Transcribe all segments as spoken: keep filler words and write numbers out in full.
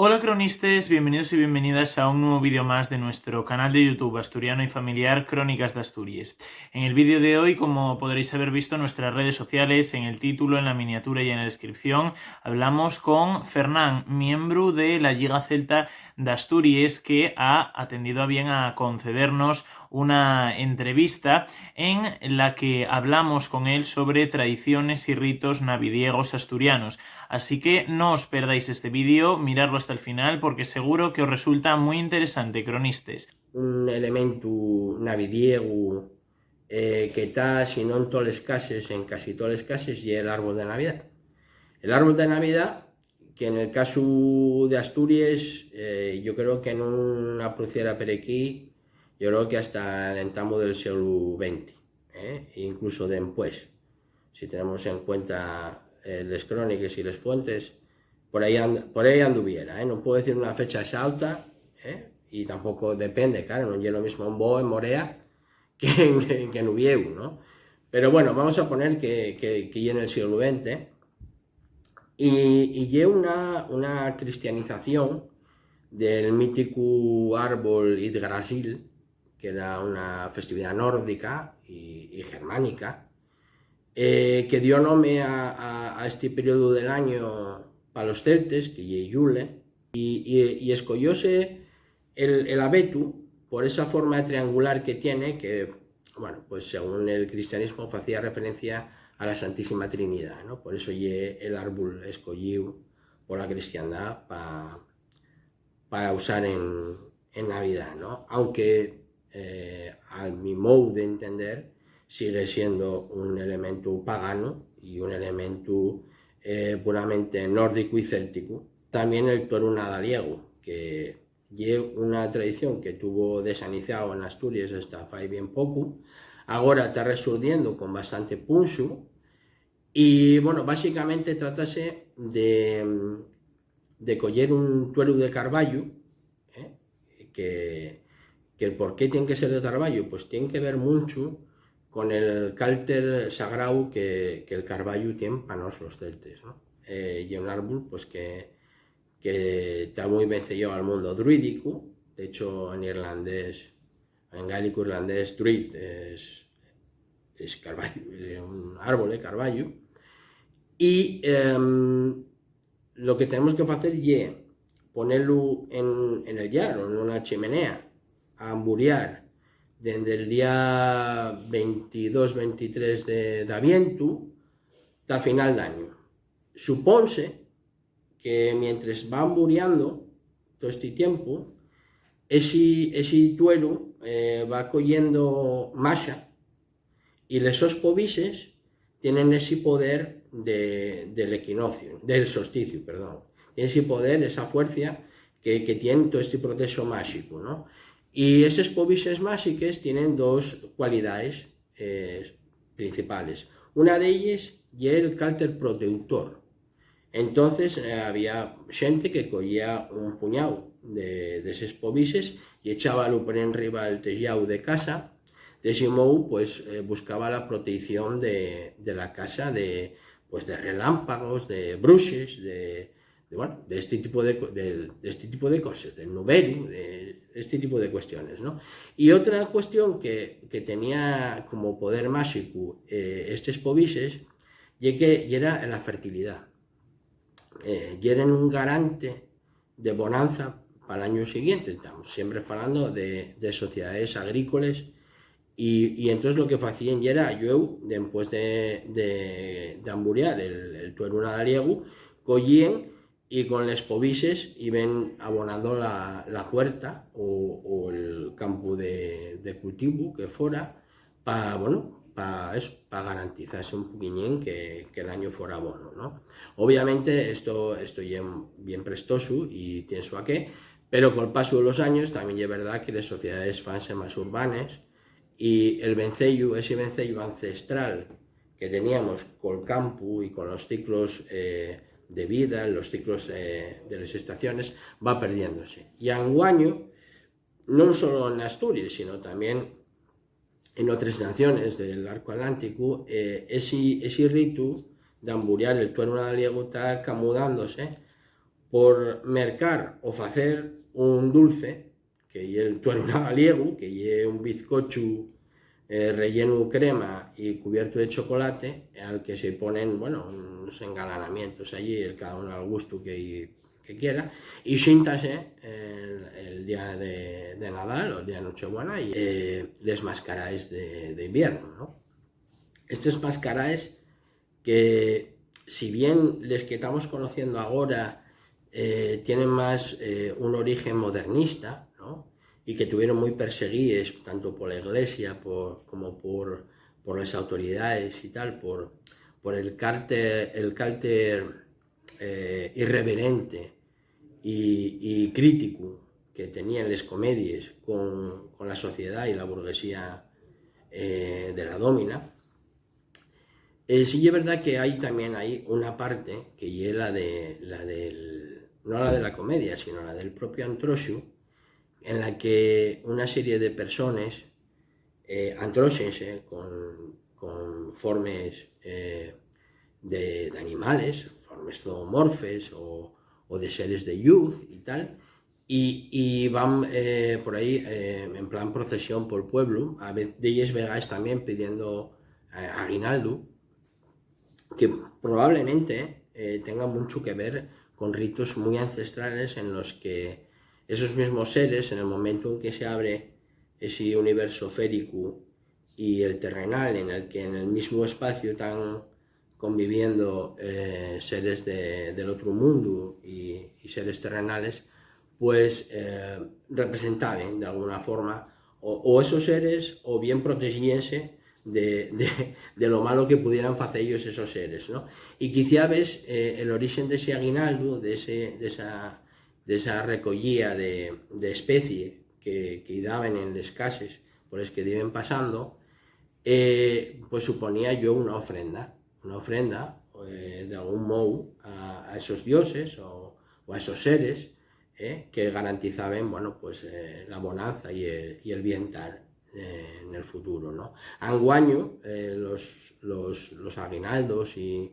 Hola cronistes, bienvenidos y bienvenidas a un nuevo vídeo más de nuestro canal de YouTube asturiano y familiar Crónicas de Asturias. En el vídeo de hoy, como podréis haber visto en nuestras redes sociales, en el título, en la miniatura y en la descripción, hablamos con Fernán, miembro de la Lliga Celta de Asturias, que ha atendido a bien a concedernos una entrevista en la que hablamos con él sobre tradiciones y ritos navidiegos asturianos. Así que no os perdáis este vídeo, mirarlo hasta el final porque seguro que os resulta muy interesante, cronistes. Un elementu navidiegu, eh, que ta, si non en toles cases, en casi toles cases, ye el árbol de Navidá. El árbol de Navidá, que en el casu de Asturies, eh, yo creo que nun apruciera per equí, yo creo que hasta el entamu del sieglu venti, eh, e incluso dempués, si tenemos en cuenta, eh, les cróniques y les fuentes, por ahí and-, por ahí anduviera, eh. No puedo decir una fecha exacta, eh, y tampoco depende, claro, non ye lo mismo en Bo, en Morea, que en, que en Uviéu, ¿no? Pero bueno, vamos a poner que, que, que ye en el sieglu venti, y, y ye una, una cristianización del míticu árbol Yggdrasil, que era una festividá nórdica y, y germánica, eh, que dio nome a, a, a esti periodu del año pa los celtes, que ye Yule, y, y, y escoyóse el, el abetu por esa forma triangular que tiene, que, bueno, pues según el cristianismo facía referencia a la Santísima Trinidad, ¿no? Por eso ye el árbol escoyíu por la cristiandá pa, pa usar en, en Navidá, ¿no? Aunque, eh, al mi mou d'entender, sigue siendo un elementu paganu y un elementu, eh, puramente nórdicu y célticu. Tamién el tueru nadaliegu, que ye una tradición que tuvo desanizao en Asturies hasta fai bien pocu, agora ta resurdiendo con bastante punxu, y, bueno, básicamente trátase de, de coyer un tueru de carballu, eh, que, que el por qué tien que ser de carballu, pues tien que ver munchu con el cálter sagrao que, que el carballu tien pa nós los celtes, ¿no? Eh, ye un árbol, pues, que, que ta mui venceyao al mundo druídico. De hecho, en irlandés, en gálico irlandés, druid es, es carballu, es un árbol, eh, carballu. Y, em, lo que tenemos que facer ye ponelu en, en el llar o en una chimenea a amburiar dende el día veintidós, veintitrés de, d'avientu ta final d'añu. Supónse que mientres va amburiando todo este tiempu, esi, esi tueru, eh, va coyendo maxa, y les sos pobises tienen esi poder de, del equinociu, del solsticiu, perdón. Tienen esi poder, esa fuercia que, que tien todo este proceso máxico, ¿no? Y eses pobises máxiques tienen dos cualidaes, eh, principales. Una d'elles ye el cálter proteutor. Entonces, eh, había xente que coyía un puñáu de, d'eses pobises y echábalu per enriba del teyáu de casa. De esi mou, pues, eh, buscaba la proteición de, de la casa de, pues, de relámpagos, de bruxes, de, de, bueno, de este tipo de co-, de, de este tipo de coses, del nuberu, de este tipo de cuestiones, ¿no? Y otra cuestión que, que tenía como poder máxico, eh, estes pobises, ye que yera la fertilidá. Eh, yeren un garante de bonanza pal añu siguiente. Estamos siempre falando de, de sociedades agrícoles y, y entonces lo que facíen yera, llueu, dempués de, de, d'amburiar el, el tueru nadaliegu, coyíen y con les pobises iben abonando la, la huerta o, o el campu de, de cultivu que fora, pa, bueno, pa eso, pa garantizase un poquiñín que, que l'añu fora bono, ¿no? Obviamente, esto, esto ye bien prestosu y tien su aqué, pero col pasu de los años tamién ye verdá que les sociedades fanse más urbanes y el venceyu, ese venceyu ancestral que teníamos col campu y con los ciclos, eh, de vida, los ciclos, eh, de les estaciones, va perdiéndose. Y anguaño, non solo en Asturies, sino tamién en otres naciones del arco atlántico, eh, esi, esi ritu d'amburiar el tueru nadaliegu ta camudándose por mercar o facer un dulce, que ye el tuerunao galiegu, que ye un bizcochu, eh, rellenu crema y cubiertu de chocolate, al que se ponen, bueno, unos engalanamientos allí, el cada uno al gustu que, que quiera, y xúntase el, el día de, de Nadal o el día de Nochebuena y, eh, les mascaraes de, de invierno, ¿no? Estes mascaraes que, si bien les que estamos conociendo agora, eh, tienen más, eh, un origen modernista, ¿no? Y que tuvieron muy perseguíes tanto por la Iglesia por, como por, por las autoridades y tal, por, por el cárter, el cárter, eh, irreverente y, y crítico que tenían les comedies con, con la sociedad y la burguesía, eh, de la dómina. Eh, sí ye verdá que hai tamién hai una parte que ye la de, la del, no la de la comedia, sino la del propio antroxu, en la que una serie de persones, eh, antróxense con, con formes, eh, de, d'animales, formes zoomorfes o, o de seres de lluz y tal, y, y van, eh, por ahí, eh, en plan procesión pol pueblu, a vez, delles vegaes tamién pidiendo, eh, aguinaldu, que probablemente, eh, tenga muncho que ver con ritos muy ancestrales en los que esos mismos seres, en el momento en que se abre ese universo férico y el terrenal, en el que en el mismo espacio tan conviviendo, eh, seres de, del otro mundo y, y seres terrenales, pues, eh, representaban de alguna forma o, o esos seres o bien protegíense de, de, de lo malo que pudieran facer ellos esos seres, ¿no? Y quiciabes, eh, el origen de ese aguinaldo, de, ese, de, esa, de esa recollía de, de especie que, que daban en les cases por les que diven pasando, eh, pues suponía yo una ofrenda, una ofrenda, eh, de algún mou a, a esos dioses o, o a esos seres, eh, que garantizaban, bueno, pues, eh, la bonanza y el, y el bienestar, eh, en el futuro, ¿no? Anguaño, eh, los, los, los aguinaldos y,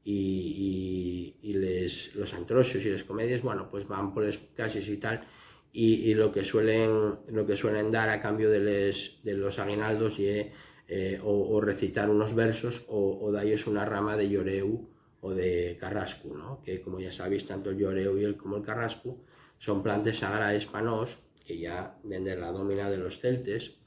y, y, y les, los antroxos y les comedies, bueno, pues van por les cases y tal, y, y lo que suelen, lo que suelen dar a cambio de les, de los aguinaldos ye, eh, o, o recitar unos versos o, o dallos una rama de lloreu o de carrascu, ¿no? Que, como ya sabéis, tanto el lloreu y el, como el carrascu son plantes sagraes pa nós, que ya dende la dómina de los celtes,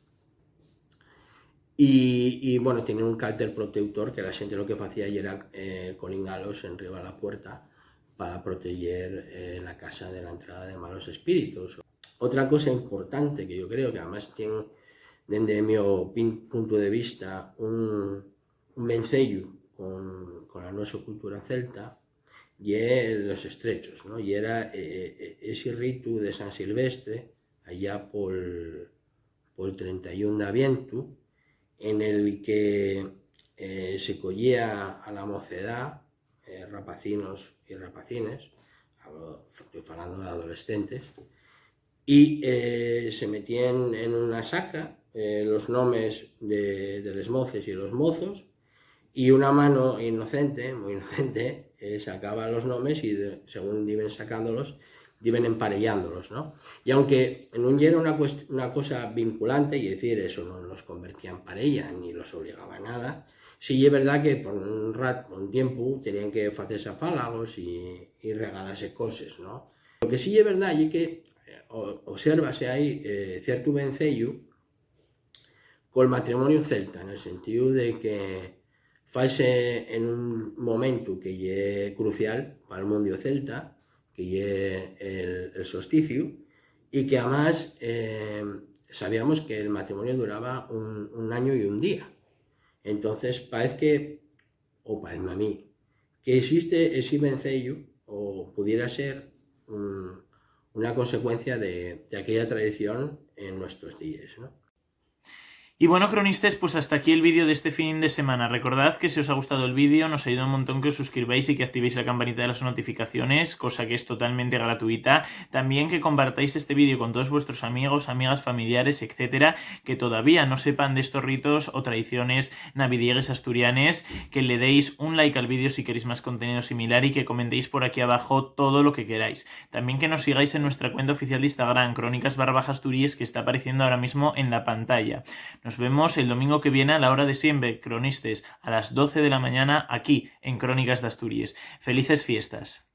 y, y, bueno, tienen un cárter proteutor que la xente lo que facía yera, eh, colingalos enriba la puerta pa proteyer, eh, la casa de la entrada de malos espíritus. Otra cosa importante que yo creo que además tien, dende mi opin-, punto de vista, un, un venceyu con, con la nuestra cultura celta, ye los estrechos, ¿no? Y era, eh, eh, ese ritu de San Silvestre, allá pol, pol trenta y un d'avientu, en el que, eh, se collía a la mocedá, eh, rapacinos y rapacines, hablo, estoy falando de adolescentes, y, eh, se metían en una saca, eh, los nomes de, de les moces y los mozos, y una mano inocente, muy inocente, eh, sacaba los nomes y de, según iban sacándolos, iban empareyándolos, ¿no? Y aunque nun yera una, cuest-, una cosa vinculante, es decir, eso no los convertía en pareya ni los obligaba a nada, sí es verdad que por un rato, por un tiempo, tenían que hacerse afálagos y, y regalarse cosas, ¿no? Lo que sí es verdad es que, eh, o-, obsérvase ahí, eh, cierto venceyu col matrimonio celta, en el sentido de que faise en un momento que ye crucial para el mundo celta, que ye el, el solsticio, y que además, eh, sabíamos que el matrimonio duraba un, un año y un día. Entonces, parece que, o parece a mí, que existe ese venceyu, o pudiera ser, mm, una consecuencia de, de aquella tradición en nuestros días, ¿no? Y bueno, cronistes, pues hasta aquí el vídeo de este fin de semana. Recordad que si os ha gustado el vídeo, nos ayuda un montón que os suscribáis y que activéis la campanita de las notificaciones, cosa que es totalmente gratuita. También que compartáis este vídeo con todos vuestros amigos, amigas, familiares, etcétera, que todavía no sepan de estos ritos o tradiciones navidiegues asturianes, que le deis un like al vídeo si queréis más contenido similar y que comentéis por aquí abajo todo lo que queráis. También que nos sigáis en nuestra cuenta oficial de Instagram, crónicas barra baja asturias, que está apareciendo ahora mismo en la pantalla. Nos vemos el domingo que viene a la hora de siempre, cronistes, a las doce de la mañana aquí en Crónicas de Asturias. Felices fiestas.